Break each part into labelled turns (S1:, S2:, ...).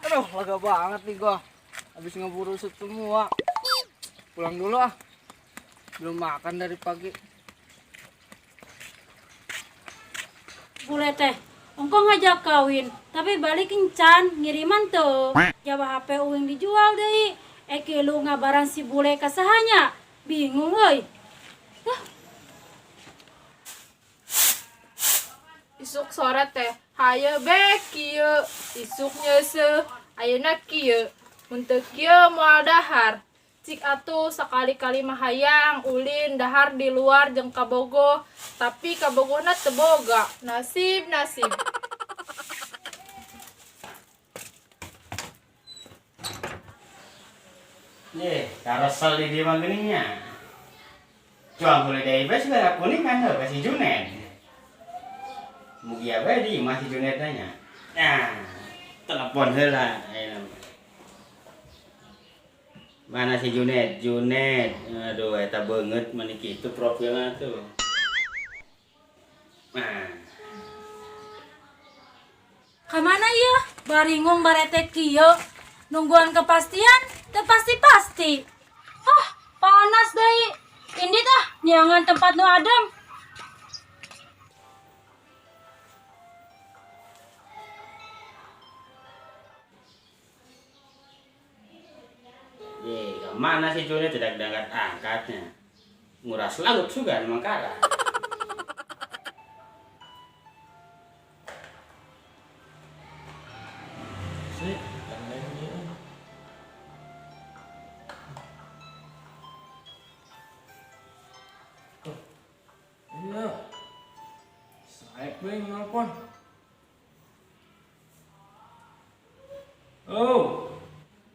S1: Aduh, lega banget nih gua. Habis ngeburu semua. Pulang dulu ah. Belum makan dari pagi.
S2: Bule teh, ongko ngajak kawin, tapi balik encan ngiriman tuh. Jawab HP uing dijual deui. Eki lu ngabaran si bule kasahanya. Bingung euy.
S3: Isuk sore teh haye be kieu, isuk nyeuseuh ayeuna kieu, mun teu kieu moal dahar. Cik atuh sakali-kali mah hayang ulin dahar di luar jeung kabogoh, tapi kabogohna teu boga. Nasib nasib.
S4: Ye, karosel di dia mah geuning. Cuang holiday bae sudah kuningan heuh ka si Junet. Mugia bae di imah si Junet nya. Nah, telepon heula ayeuna mah. Mana si Junet? Junet. Aduh, eta beungeut mani kitu profilna tuh. Nah,
S2: Kamana ieu? Baringung barete kieu. Nungguan kepastian, teu pasti-pasti. Ah, panas deui. Indit ah, neangan tempat nu adem.
S4: Ye, mana si Junet tidak diangkat angkatnya. Nguras laut juga mangkara.
S5: Sih, aneh nih. Oh, iya. Saeb we yang nelpon. Oh,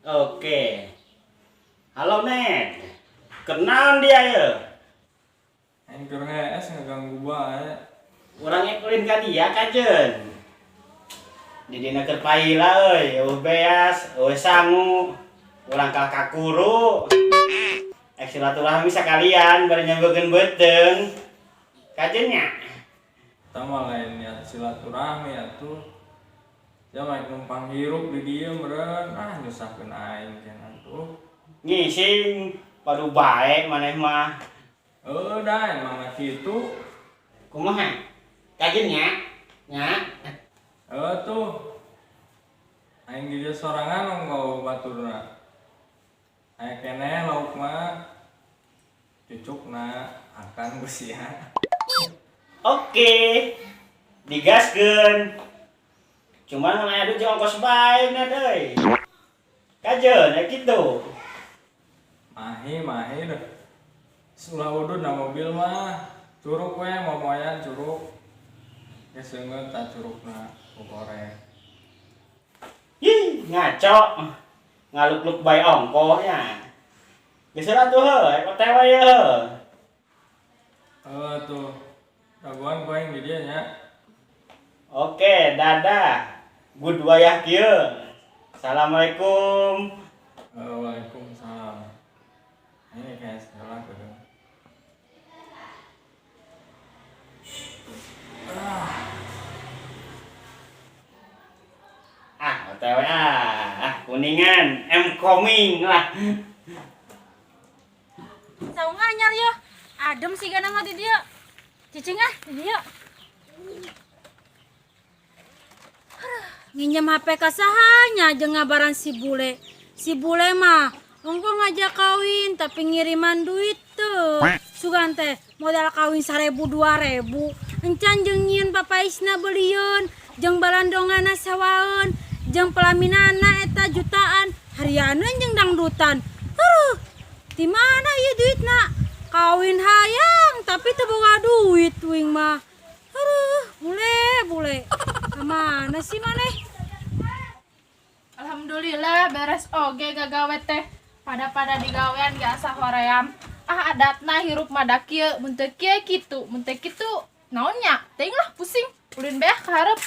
S4: Oke. Halo Net. Kenal dia ya.
S5: Aing keur ngees ngeganggu bae.
S4: Urang ulin ka dia kajeun. Di dina keur paila euy, eueuh beas, eueuh sangu. Urang kalah kakuru. Ek silaturahmi sakalian bari nyambeukeun beuteung. Kajeun nya.
S5: Eta mah lain niat silaturahmi atuh. Ya mah numpang hirup di dieu meureun, ah nyusahkeun aing cenah tuh.
S4: Ngising padu bae maneh mah.
S5: Heuh da emang kitu.
S4: Kumaha? Kajeun nya? Nya.
S5: Heuh tuh. Aing di dieu sorangan ongkoh baturna. Aya keneh lauk mah. Cucukna akan ku sia.
S4: Oke. Digaskeun. Cuman mun aya duit jeung ongkos bae Net euy. Kajeun ya kitu.
S5: Mahi mahi deh. Ulah udud na mobil mah. Curug we momoyan curug. Geus seungeut ta curugna ku korek.
S4: Ih, ngaco. Ngaluk-luk bae ongkohnya. Geus heula tuh heuh, ek OTW ye heuh.
S5: Heuh tuh. Dagoan ku aing di dieu nya.
S4: Oke, dadah. Good wayah kieu. Assalamualaikum.
S5: Waalaikumsalam. Ini kayak segala gitu.
S4: Ah, OTW ah. Ah, Kuningan, I'm coming lah.
S2: Saung anyar ya. Adem sih gana mah di dieu. Cicing ah di dieu. Nginjem HP ka sahanya jeung ngabaran si bule. Si bule mah ongko ngajak kawin tapi ngiriman duit tuh. Sugan teh modal kawin 1000 2000. Encan jeung nyieun papaisna belieun, jeung balandongana sawaeun, jeung pelaminana eta jutaan, harianeun jeung dangdutan. Aduh, di mana ieu duitna? Kawin hayang tapi teu boga duit uing mah. Aduh, bule bule. Kamana sih maneh?
S3: Alhamdulillah beres oge gagawe teh. Pada-pada digawean ge asa hoream. Ah, adatna hirup mah da kieu, mun teu kieu kitu, mun teu kitu naon nya? Teuing lah, pusing. Ulin beah ka hareup.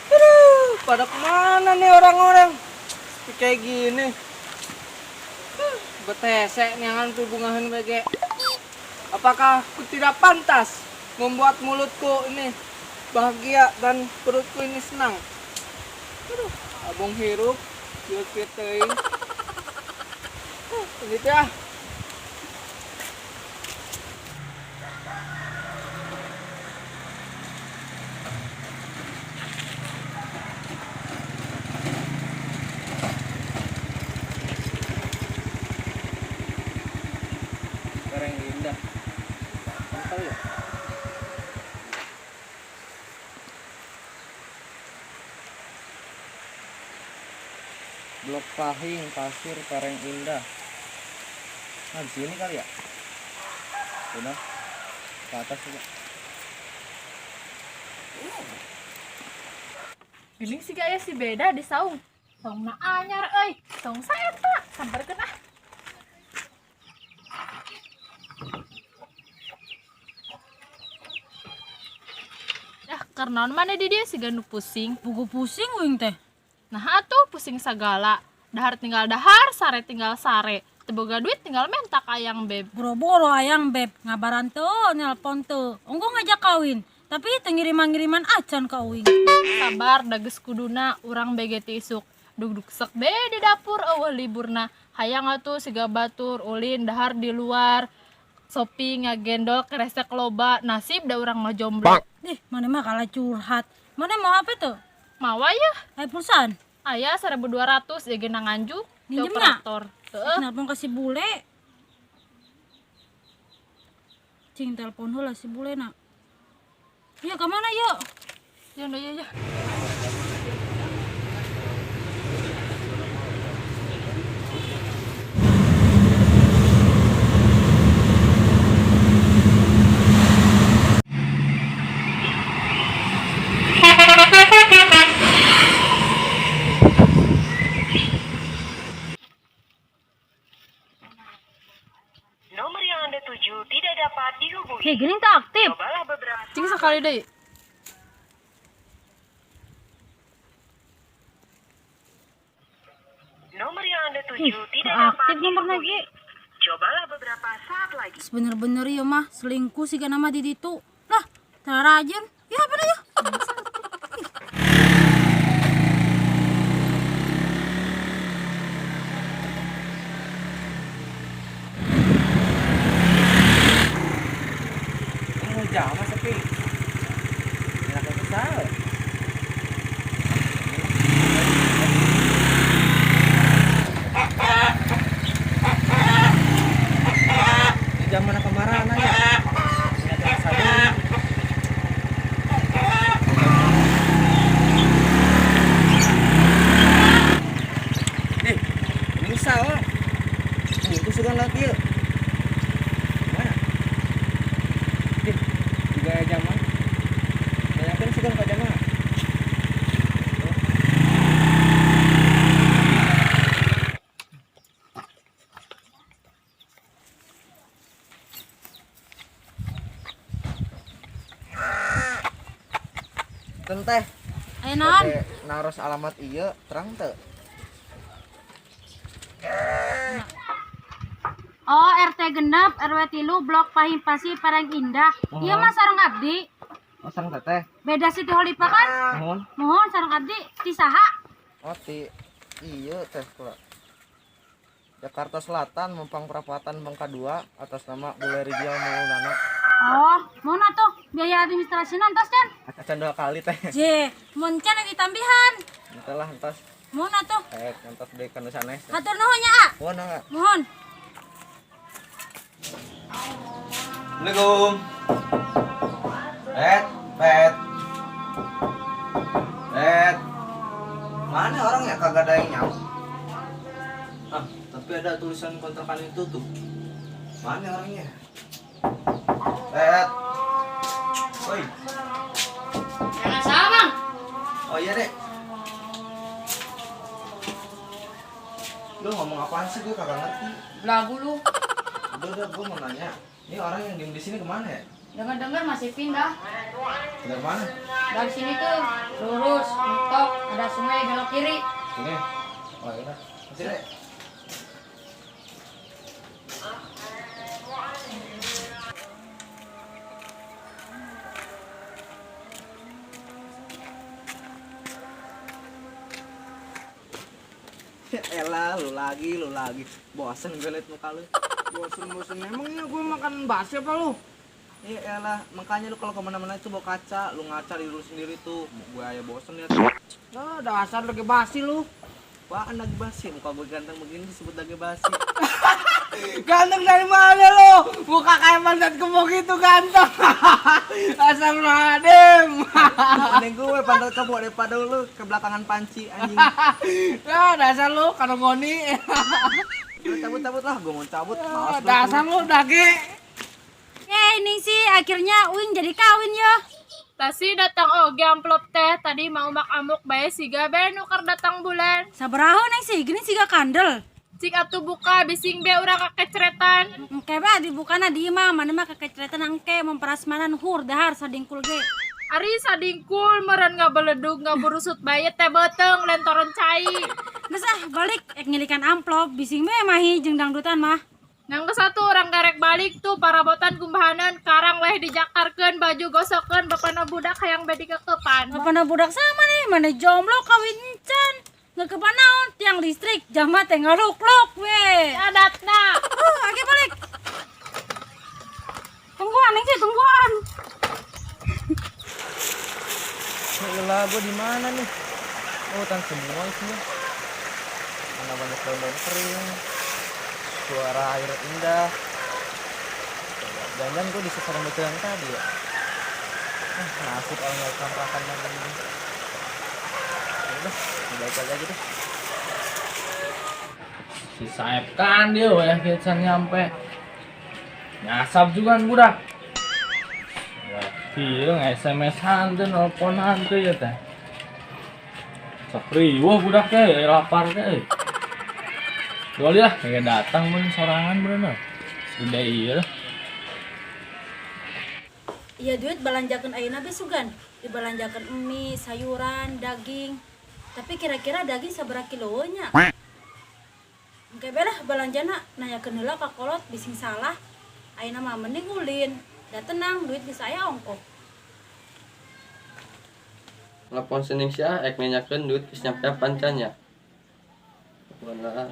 S1: Aduh, pada kemana nih orang-orang? Sepi kayak gini. Betesek nyangan tuh bungahan bege. Apakah aku tidak pantas membuat mulutku ini bahagia dan perutku ini senang? Aduh, abong hirup, kieu teuing. Gitu ya. Barang indah. Kamu tahu ya? Blok Pahing, Pasir, Pereng Indah. Nah, di sini kali ya? Udah. Ke atas juga.
S3: Geuning sih gaya si beda di saung. Saungna anyar euy. Saung saeta, samperkeun ah. Dah, karena mana di dia siga nu pusing.
S2: Buku pusing uing teh.
S3: Nah atuh pusing sagala. Dahar tinggal dahar, sare tinggal sare. Teu boga duit tinggal menta ka ayang beb.
S2: Boro-boro ayang beb ngabaran teu, nelpon teu. Ongko ngajak kawin, tapi teu ngiriman-ngiriman acan ka uing.
S3: Sabar da geus kuduna urang bege ti isuk. Dugdug sek be di dapur eueuh liburna. Hayang atuh siga batur ulin dahar di luar. Shopping ngagendol kresek loba, nasib da urang mah jomblo.
S2: Ih, mana mah kalah curhat. Mana mau HP tuh?
S3: Mawa ya?
S2: Aya pulsaan?
S3: Aya 1200 ieu ge na nganjuk di
S2: Minjem nya?
S3: operator. Heeh.
S2: Nelpon ka si bule. Cing telepon heula si bule na. Iya, ke mana yuk?
S3: Ya ya ya.
S6: Nomor yang Anda tuju tidak dapat dihubungi.
S2: Hei, gini tak aktif.
S6: Cobalah beberapa
S3: Cing sekali deui.
S6: Nomor yang Anda
S2: Ih,
S6: tuju tidak
S2: tak
S6: dapat
S2: aktif nomorna
S6: dihubungi.
S2: ge.
S6: Cobalah beberapa saat lagi.
S2: Bener-bener ya mah selingkuh sih nama di ditu. Lah, tara rajin. Ya apa ya?
S1: Oh, jama sepi. Enak kesal. Di zaman kemarin ya. Ingat saya. Eh, ini salah. Itu sudah lagi. Mana? Ih, juga zaman. Tanyakan sudah ke jamaah. Teh,
S2: Ayo naon?
S1: bade naros alamat ieu terang teu?
S2: Oh, RT 6, RW 3, Blok Pahing Pasir, Parang Indah. Iya mah sareng abdi.
S1: Oh, sareng teteh.
S2: Beda Siti Holipah kan?
S1: Mohon.
S2: Mohon sareng abdi ti saha?
S1: Oh, ti ieu teh pula. Jakarta Selatan, Mampang Prapatan, Bangka 2, atas nama Bule Rijal Maulana.
S2: Oh, mohon atuh biaya administrasi entos can?
S1: Acan dua kali teh.
S2: Je, mun can lagi tambihan.
S1: Entah lah entos.
S2: Mohon atuh.
S1: Eh, entos deui kana sanes.
S2: Hatur nuhun nya, A.
S1: Mohon enggak?
S2: Mohon.
S1: Assalamualaikum. Pet, pet. Pet. Mana orang ya kagak ada yang nyaut. Ah, tapi ada tulisan kontrakan itu tuh. Mana orangnya? Eh. Oi.
S2: Jangan salah, Bang.
S1: Oh iya, Dek. Lu ngomong apaan sih? Gue kagak ngerti.
S7: Lagu lu.
S1: Udah, gue mau nanya. Ini orang yang diem di sini kemana ya?
S7: Dengar-dengar masih pindah.
S1: Dari mana?
S7: Dari sini tuh lurus, mentok, ada sungai belok kiri.
S1: Sini. Oh iya. Masih, Dek. Ya elah, lu lagi, lu lagi. Bosen gue liat muka lu.
S8: Bosen-bosen emangnya gue makan basi apa lu?
S1: Ya elah, makanya lu kalau kemana-mana itu bawa kaca, lu ngaca di lu sendiri tuh. Gue aja bosen liat.
S8: Ah, dasar lagi basi lu.
S1: Apaan lagi basi? Muka gue ganteng begini disebut lagi basi.
S8: Ganteng dari mana lu? Muka kayak mantan kebo gitu ganteng. Astagfirullahaladzim.
S1: Mending gue pantat kebo daripada lu ke belakangan panci anjing.
S8: Ya dasar lu karongoni.
S1: Lu cabut-cabut lah, gue mau cabut. Males lu.
S8: Dasar lu dage.
S2: Ini sih akhirnya Uing jadi kawin yo.
S3: Tasi datang oge amplop teh tadi mau mak amuk bae siga bae nukar datang bulan.
S2: Sabaraha neng sih, gini siga kandel.
S3: Cik atuh buka bising be urang kakecretan.
S2: Engke bae dibukana di imah, mana mah kakecretan engke memperasmanan hur dahar sadingkul ge.
S3: Ari sadingkul meureun ngabeledug ngaburusut bae teh beuteung lentoron cai.
S2: Geus ah balik ek ngilikan amplop bising bae mahi jeung dangdutan mah.
S3: Nang ke satu orang garek balik tuh parabotan kumbahanan karang weh dijakarkeun baju gosokeun bapana budak hayang bedi kekepan.
S2: Bapana budak sama nih, mana jomblo kawin encan. Ngekepan naon tiang listrik jama teh ngalukluk we.
S3: Adatna.
S2: Oke balik. Tungguan nih sih, tungguan.
S1: Yaelah, gue di mana nih? Oh, hutan semua isinya. Mana banyak daun-daun kering. Suara air indah. Jangan-jangan gue disasar bocil yang tadi ya. Ah, nasib orang yang kontrakan lagi ini. Udah, balik lagi aja deh.
S5: Si Saeb kan dia weh kieu nyampe. Nyasap juga kan budak. Iya, nge-SMS-an teh, nelponan teh ya teh. Sok riweuh budak teh, lapar teh. Dua lah, kayak datang mun sorangan bener. Gede iya lah.
S2: Iya duit balanjakeun ayeuna be sugan. Dibalanjakeun mie, sayuran, daging. Tapi kira-kira daging sabaraha kilo nya? Engke be lah balanjana nanyakeun heula ka kolot bising salah. Ayeuna mah mending ulin. Da tenang duit geus aya ongkoh.
S9: Nelpon si Ningsih ah, ek nanyakeun duit geus nyampe pancan nya. Telepon lah.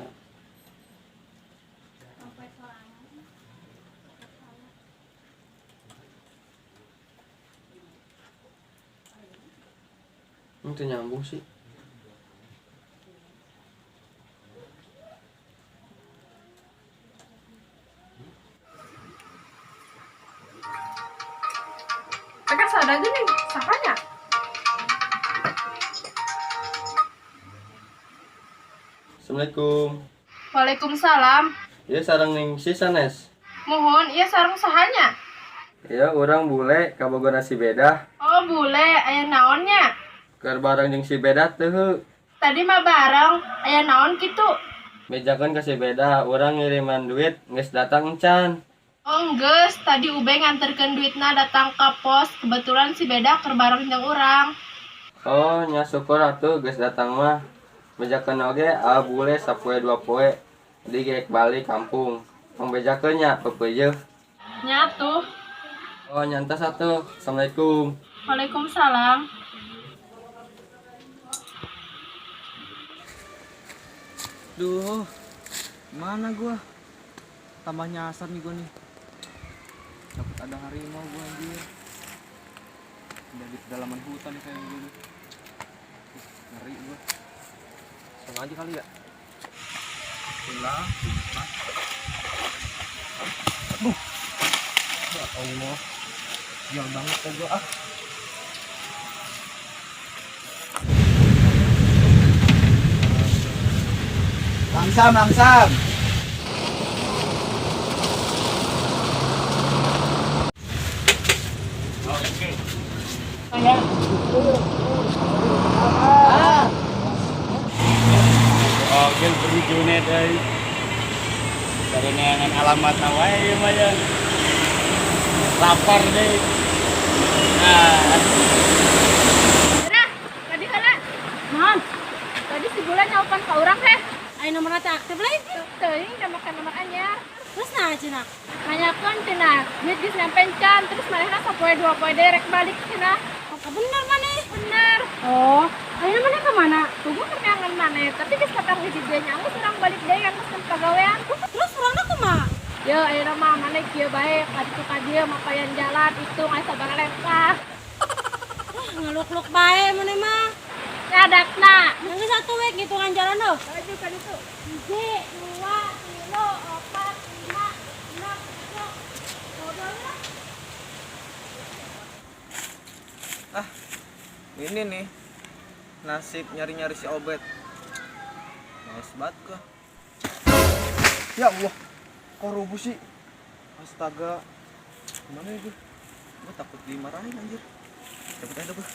S9: Ini tuh nyambung sih.
S3: Mereka sadar gini, sahanya.
S9: Assalamualaikum.
S3: Waalaikumsalam.
S9: Iya sareng Ningsih sanes.
S3: Mohon, iya sareng sahanya.
S9: Iya urang bule kabogoh si Beda.
S3: Oh bule, aya naonnya?
S9: Keur bareng jeung si Beda teu heuh.
S3: Tadi mah bareng, aya naon kitu?
S9: Bejakeun ka si Beda, urang ngiriman duit geus datang encan.
S3: Oh geus, tadi Ube nganterkeun duitna datang ke pos, kebetulan si Beda keur bareng jeung urang.
S9: Oh nya syukur atuh geus datang mah. Bejakeun oge ah bule sapoe dua poe. Jadi gerek balik kampung. Tong bejakeun nya pepeuyeut.
S3: Nya tuh.
S9: Oh nyantas atuh. Assalamualaikum.
S3: Waalaikumsalam.
S1: Duh, mana gua? Tambah nyasar nih gua nih. Takut ada harimau gua anjir. Udah di pedalaman hutan nih kayak gini. Ngeri gua. Sama aja kali ya. Pulang. Aduh. Ya Allah. Sial banget kok gua ah.
S8: Langsam, langsam.
S4: Oke. Oke, beri Junet euy. Dari neangan alamat wae ieu mah ya. Lapar deh. Nah,
S3: Nah, tadi heula.
S2: Naon?
S3: Tadi si bule nelpon ka urang heh.
S2: Aya nomorna teh aktif lain?
S3: Teuing da make nomor anyar.
S2: Terus nah cenah.
S3: Nanyakeun cenah, duit geus nyampe can, terus manehna sapoe dua poe deui rek balik cenah.
S2: Oh, bener maneh.
S3: Bener.
S2: Oh, ayeuna maneh ka mana?
S3: Tunggu keneangan maneh, tapi geus katar hiji dia nyanggus urang balik deui kan geus pagawean.
S2: Terus urangna kumaha?
S3: Yo, ayeuna mah maneh kieu bae, ka ditu ka dieu mapayan jalan hitung aya sabaraha lempah.
S2: Wah, ngaluk-luk bae maneh mah.
S3: Ngadakna.
S2: Geus atuh we ngitungan jalan heuh.
S3: Maju ka ditu.
S2: 1, 2, 3, 4, 5, 6, 7. Bodoh lah.
S1: Ah, ini nih nasib nyari-nyari si Obet. Males banget gua. Ya Allah, kok rubuh sih? Astaga, gimana ya gue? Gue takut dimarahin anjir. Cabut aja gue.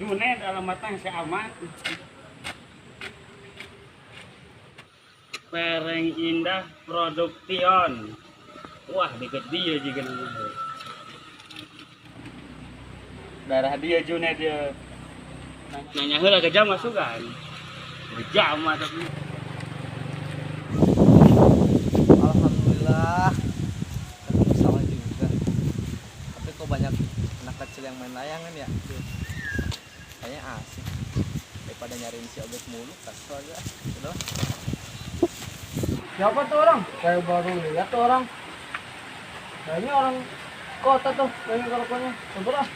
S4: Junet alamatnya si Ahmad. Pereng Indah Production. Wah, deket dia juga namanya. Daerah dia Junet dia. Nanya heula ke jam masuk kan. Ke jam tapi
S1: Alhamdulillah. Ketemu sawah juga. Tapi kok banyak anak kecil yang main layangan ya? Kayaknya asik. Daripada nyariin si Obet mulu, kesel aja. Udah. Siapa tuh orang? Kayak baru lihat tuh orang. Kayaknya orang kota tuh, kayaknya kelakuannya. Coba lah.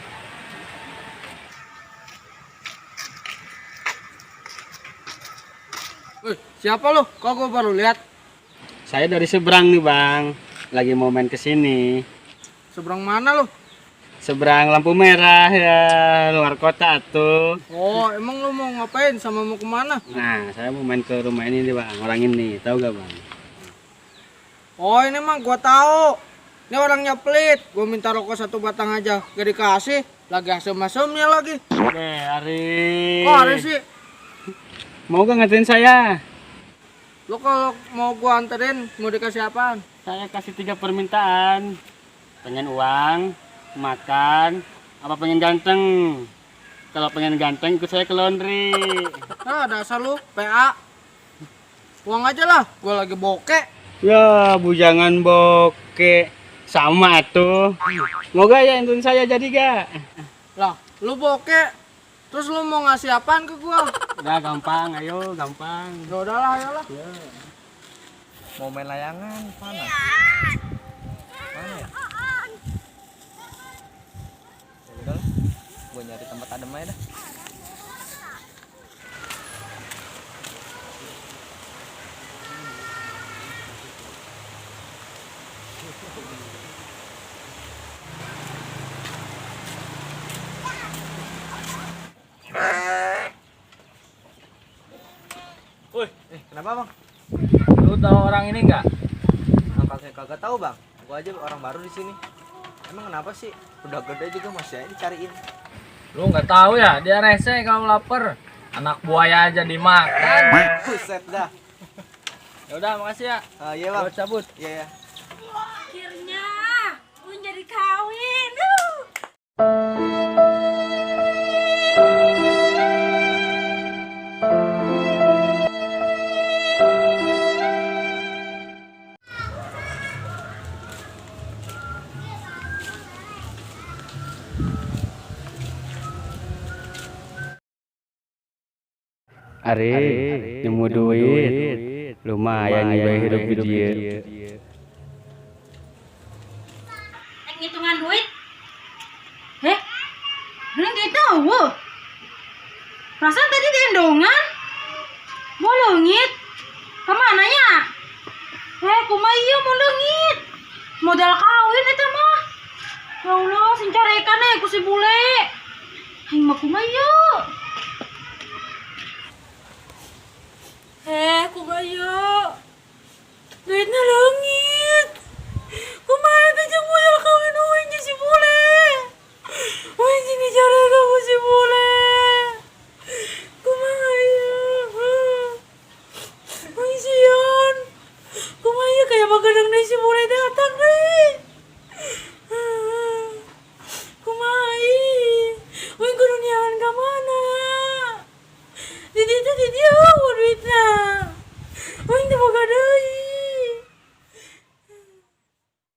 S1: Wih, siapa lo? Kok gue baru lihat?
S4: Saya dari seberang nih, Bang. Lagi mau main ke sini.
S1: Seberang mana lo?
S4: Seberang lampu merah ya, luar kota tuh.
S1: Oh, emang lo mau ngapain sama mau kemana?
S4: Nah, saya mau main ke rumah ini nih, Bang. Orang ini, tahu gak, Bang?
S1: Oh, ini mah gua tahu. Ini orangnya pelit. Gua minta rokok satu batang aja, gak dikasih. Lagi asem-asemnya lagi.
S4: Oke, Ari.
S1: Kok Ari sih?
S4: Mau gak nganterin saya?
S1: Lo kalau mau gua anterin, mau dikasih apaan?
S4: Saya kasih 3 permintaan. Pengen uang, makan, apa pengen ganteng? Kalau pengen ganteng ikut saya ke laundry.
S1: Nah, dasar lu, PA. Uang aja lah, gua lagi bokek.
S4: Ya, bujangan bokek. Sama tuh. Mau gak ya anterin saya jadi gak?
S1: Lah, lu bokek. Terus lu mau ngasih apaan ke gua?
S4: Udah gampang, ayo gampang.
S1: Ya udahlah, ayolah. Ya. Mau main layangan, panas. Mana ya? Ya udahlah, gua nyari tempat adem aja dah.
S5: Woi,
S1: kenapa Bang?
S5: Lu tahu orang ini nggak?
S1: Kakak kagak tahu Bang. Gua aja orang baru di sini. Emang kenapa sih? Udah gede juga masih aja dicariin.
S5: Lu nggak tahu ya? Dia rese kalau lapar. Anak buaya aja dimakan.
S1: Buset dah.
S5: Ya udah, makasih ya.
S1: Iya Bang.
S5: Gua cabut.
S1: Iya ya.
S2: Akhirnya Un jadi kawin.
S4: Ari, nemu duit, lumayan nih hidup di dia.
S2: Ngitungan duit? Ini duit tahu. Perasaan tadi gendongan. Mau leungit. Kemana ya? Kumaha ieu mau leungit. Modal kawin eta mah. Ya Allah, sing carekan ku si bule. Aing mah kumaha ieu? Boga ieu. Duitna leungit.